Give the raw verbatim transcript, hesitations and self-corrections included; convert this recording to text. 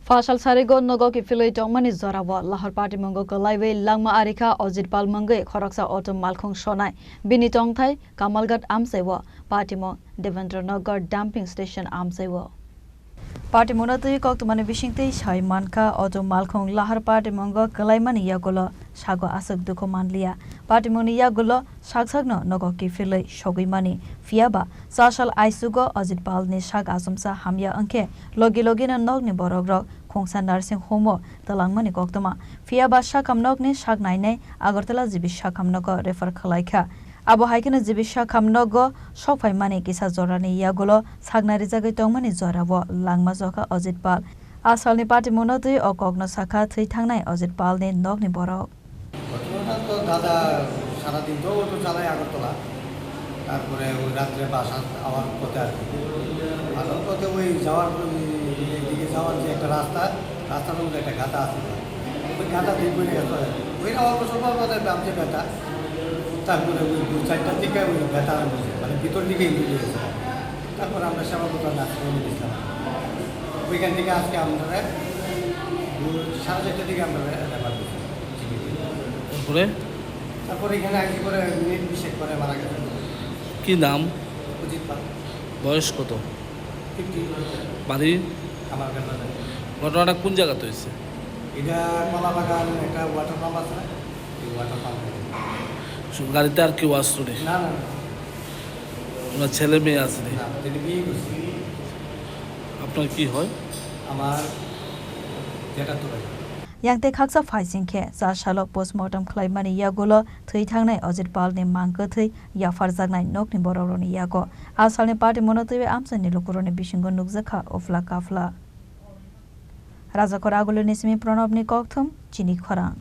Phasal sarigo nogo kiphilwi tongmani jorao lahar patimungo kwlaiwi langma arikha Ajit Pal mungwi khoroksa auto malkhung sonai. Bini tongthai Kamalghat amchaiwo patimung Devendra Nagar dumping station amchaiwo. Patimungno twi koktwmani bisingtwi sai mankha, auto malkhung lahar patimungo kwlaimani yagulo sago aswk dukhu manliya. Patimungni yagulo sak sakno nogo kiphilwi sogwi mani. Phiyaba chasal aisugo Ajit Palni sak achomsa hamya wngkhe logi logino nokni borokrok Khungsa nursing home-o twlangmani koktwma. Phiyaba sakham nokni sak nainai Agartala G B sakham nogo refer khwlaikha. Abo hai kheno G B sakham nogo sokphaimani kisa jorani yagulo saknai rijagwi tongmani jorao langma jokha Ajit Pal. A salni patimungno twi o kokno sakha thwi thangnai Ajit Palni nokni borok. ঘটনাটা তো দাদা সারাদিন তো অটো চালায় আগরতলা, তারপরে ওই রাত্রে বাসা আওয়ার পথে আর কি। আসার পথে ওই যাওয়ার, ওই এদিকে যাওয়ার যে একটা রাস্তা, রাস্তার মধ্যে একটা গাদা আছে, ওই গাদা দিয়ে পড়ে গেছে। ওই না অল্প স্বল্প আমাদের বামছে ব্যথা, তারপরে ওই দু চারটার দিকে ওই ব্যথা আরম্ভ হয়েছে, মানে ভিতর দিকে ইঞ্জুরি হয়েছে। তারপর আমরা সেবা প্রদান নার্সিংহোমে দিয়েছিলাম। ওইখান থেকে আজকে আমরা দু, সাড়ে চারটার দিকে আমরা রেফার দিয়েছি। তারপরে? তারপরে এখানে আইসি করে মিনিট বিশেক পরে মারা গেছে। কি নাম? অজিত পাল। বয়স কত? ফিফটি। বাড়ি? আমার কাছে। ঘটনাটা কোন জায়গাতে হয়েছে? এটা কলা বাগান, একটা ওয়াটার পাম্প আছে, এই ওয়াটার পাম্প। গাড়িতে আর কেউ আসলো নি? না, না, না। ওনার ছেলে মেয়ে আসেনি? না, তিনি বিয়ে করছেন। আপনার কি হয়? আমার জেঠাতো ভাই। Yang tei khaksa phaising khe cha salo postmortem khlaimani yagulo thwi thangnai Ajit Palni mang kwthwi yapharjaknai nokni borokrokni yago. A salni patimungno twiwi amchaini lukurokni bisingo nukjakha uphla kaphla. Rajakor Agulini simi Pranobni kokthum, chini khorang.